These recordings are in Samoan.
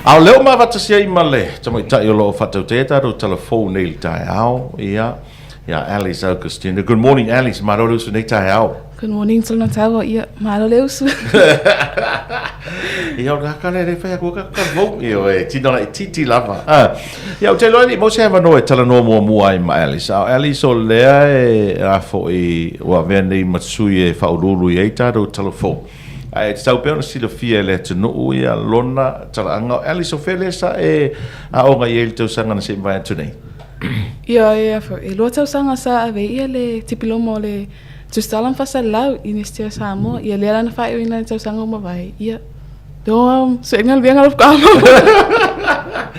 A o lea ua mavatasi ai ma le tamaitai o lo o faatautaia tatou tala fou nei i le taeao, ia, ia Alice Augustino. Good morning, Alice. Malo le usu nei taeao. Good morning, Tolonataua. Ia, malo le usu. Ia, o le aka lea le fai aku ka ka vou. Ia, e tino la titi lava. Ah. Ia, ou te iloa e le i maua se avanoa e talanoa muamua ai ma Alice. A o Alice o lea e a foi ua avea nei ma sui e faauluulu i ai tatou tala fou. Ae tatau pea ona silafia e le atunuu ia lona talaaga. O Alice, o fea lea sa e aoga i ai i le tausaga na se i mavae atu nei? Ia, e a foi, e lua tausaga sa ave ai ia le tipiloma o le Tusitala ma Faasalalau i Iunivesite o Samoa. Ia lea la na faaiuina i le tausaga ua mavae. Ia, lea suega le viaga faatoa maua.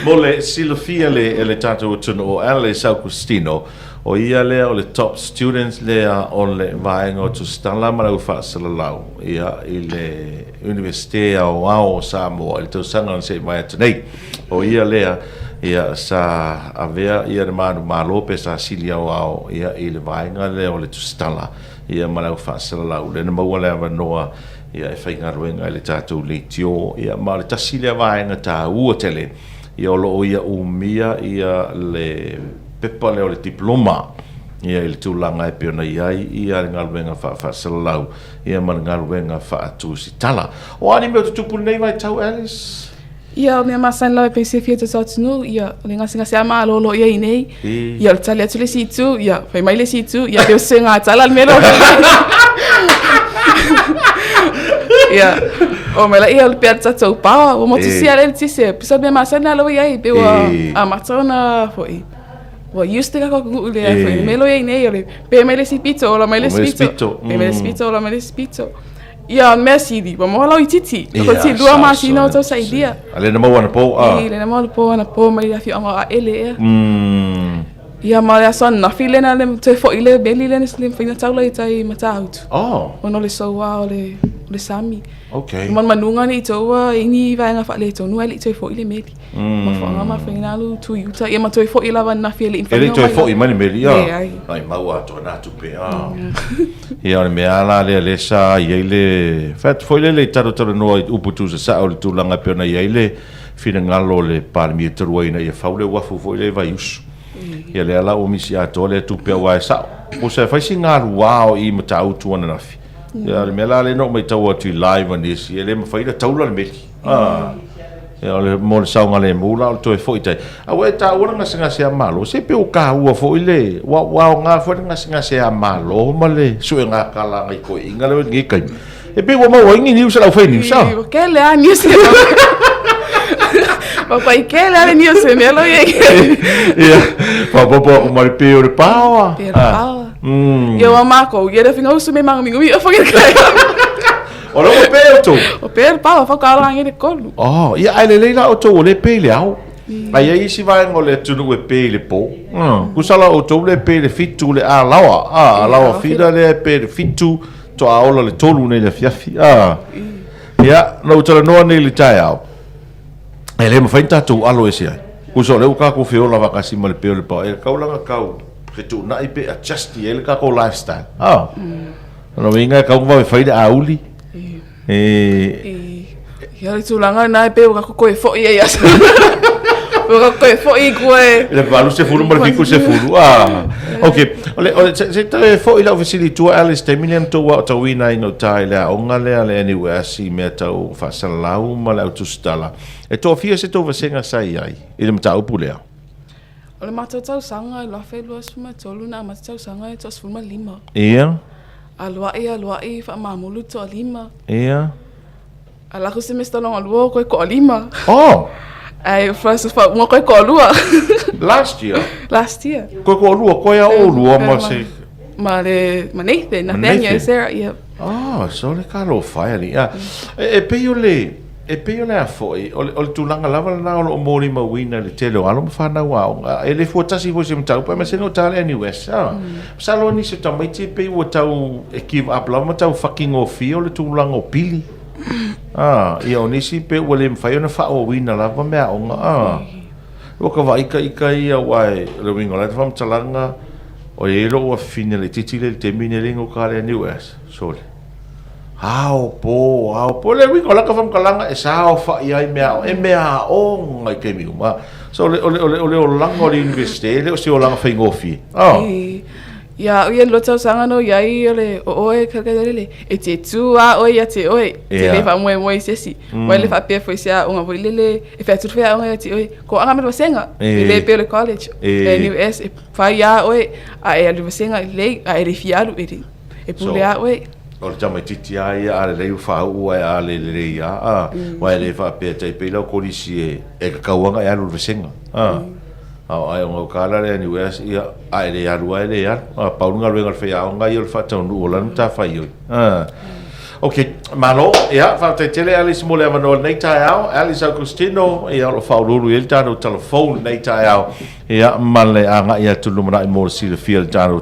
Mo le silafia le, e le tatou atunuu o Alice Augustino, o ia lea o le top student lea o le vaega o Tusitala ma le Au Faasalalau ia, i le Iunivesite Aoao o Samoa i le tausaga na se i mavae atu nei. O ia lea ia, sa avea ia le manumalo pe sa sili aoao ia, i le vaega lea o le Tusitala ia, ma le Au Faasalalau. Lea na maua le avanoa ia, e faigaluega i le tatou leitio ia, ma o le tasi lea vaega taua tele ia, o lo o ia umia ia, le pepa lea o le diploma ia, i le tulaga e pei ona i ai ia, le galuega faafaasalalau ia, ma le galuega faatusitala. O a ni mea o tutupu i lenei vaitau, Alice? Ia, o mea masani lava e pei silafia e tatou atunuu, ia, o le gasegase lava malo o lo o i ai nei. Ia, o le tali atu le isi itu, ia, fai mai le isi itu, ia, pei o se suiga tala le mea lea. Ia, o mai la, ia, o le pea le tatou power, ua motusia le eletise, pisa o le mea masani lava ua i ai, pei ua amata ona foi, ua used le tatou atunuu i le foi, mea lea ua i ai nei, o le pe mai le isi pito, ola mai le isi pito, pe mai le isi pito, ola mai le isi pito. Ia, o le mea sili, ua maua lau itiiti. Ia, Tokoiti lua masina o tau sailia. A le na maua anapo, a. I, le na maua anapo, anapo mai le afioaga o Aele ea. Ia, ma le aso ananafi lena le toe foi le meli lena le mafai ona taula i tai Matautu. Oh. Ona o le soua o le, o le sami. Okay. Manumanuga nei tou i ni vaega faaletonu ae le i toe foi le meli. Mafuaaga mafai ona alu tu i uta. Ia ma toe foi lava ananafi e le i mafai. E le i toe foi mai le meli, ia. Leai. Ai mau atoa na tupe, a. Ia o le mea la lea lea sa i ai le fai atu foi lele i talatalanoa i upu tuusasao i le tulaga e pei ona i ai le finagalo o le Palemia talu ai ina ia fau le uafu foi lea i Vaiusu. Ia lea la ua misi atoa lea tupe aua e sao. Pusa e fai si galuā o i Matautu ananafi. Ia o le mea la lea na ou maitau atu i live a nisi e le mafai ona taula le meli. Ah. Ia, o le, mo le saogalemu la o le toe foi tai. A ua e taua le gasegase a Malo, se pe ua taua foi le, ua, ua aoga foi le gasegase a Malo ma le suega kala a nai toeaiina lea ua i lenei taimi. E pei ua maua ai ni news a le aufai news, a? Ua tele lava news. Ua pai tele lava le news e mea lo i ai. Ia, faaopoopo atu ma le pe o le paoa. Pe o le paoa. Ia ua mākou, ia le finga usu me mangaminga o whangi kai. O lea ua pe outou. O pe le paoa, whakaaro ange le kolu. Oh, ia ai lelei la outou o le pe i le ao. Ai ai isi vaega o le atunuu e pe i le po. Kusa la outou le pe i le fitu le alaoa. Ah, alaoa fila lea e pe i le fitu, toa ola le tolu nei le afiafi. Ah. Ia, na ou talanoa nei i le taeao. E le mafai ona tatou alo ese ai. Kusa o lea ua tatou feola faatasi ma le pe o le paoa. E tatau la ona tau fetuunai pe adjust i ai le tatou lifestyle. Ah. O lona uiga e tatau ona vave fai le auli. E... Ia le tulaga lena e pei ua tatou toe foi ai aso. Ua tatou toe foi i tua e... I le 80 ma le 70. Ah. Okay. O le, o le, se, se toe foi lau fesili i tua Alice, taimi lea na tou aotauina ai gauta i le aoga lea a le NUS i mea tau faasalalau ma le au tusitala. E toafia se tou vasega sa i ai i le mataupu lea? O le matou tausaga i le 2023 na amata tausaga e toa 15. Ia. Alua'i alua'i faamamulu toalima. Ia. Ala aku semester longa lua o koe toalima. Oh. Ai first fa mo koe toalua. Last year. Last year. Koe toalua koe a o lua ma se ma le ma Nathan, Nathaniel, Sarah, yep. Oh, so le talofa e alii. Ah, e, e pei o le, e pei o le a foi, o le, o le tulaga lava lena o lo o molimauina i le tele o alo ma fanau aoga. E le fuatasi foi se mataupu, aemaise no ta le NUS. Ah, masalo nisi o tamaiti e pei ua tau e give up lava ma tau fakigofie o le tulaga o pili. Ah, ia o nisi pe ua le mafai ona faaauauina lava meaaoga. Ah, ua ka vaai ika ia aua e, o le uiga o la faamatalaga, o i ai lou afafine laitiiti lea i le taimi lenei i gauta le NUS, sole. Ao, po, ao, po. O le uiga o laka faamatalaga e saofai ai mea e mea aoga i taimi uma. So o le, o le, o le, o le olaga o le Universite, e le o se olaga faigofie. Oh. E, ia au ia lua tausaga na ou i ai o le o oe le e te tū a oe ia te oe, te le faamoemoe i se isi. Ua le faapea foi i se aoga foi lele e fai atu le faiaoga ia te oe, ko aga ma le vasega, e le pei o le college, e NUS, e fai a oe, a e alu i le vasega, lelei, a e le fia alu, e le, e pule a oe. O le tamaitiiti lava ia, a lelei ua faauu ae a le lelei lava, a, aua e le faapea e tai pei lau kolisi e, e tatau lava ona e alu i le vasega, a. A o aoga o tala lea NUS, ia, a e le alu lava e le alu. A, pau le galuega a le faiaoga ia o le faataunuu o lana matafaioi. A. Ok, malo, ia, faafetai tele Alice mo le avanoa i lenei taeao. Alice Augustino, ia, o lo o faauluulu i ai le tatou talafou i lenei taeao, ia, ma le agai atu i le lumanai mo le silafia i le tatou.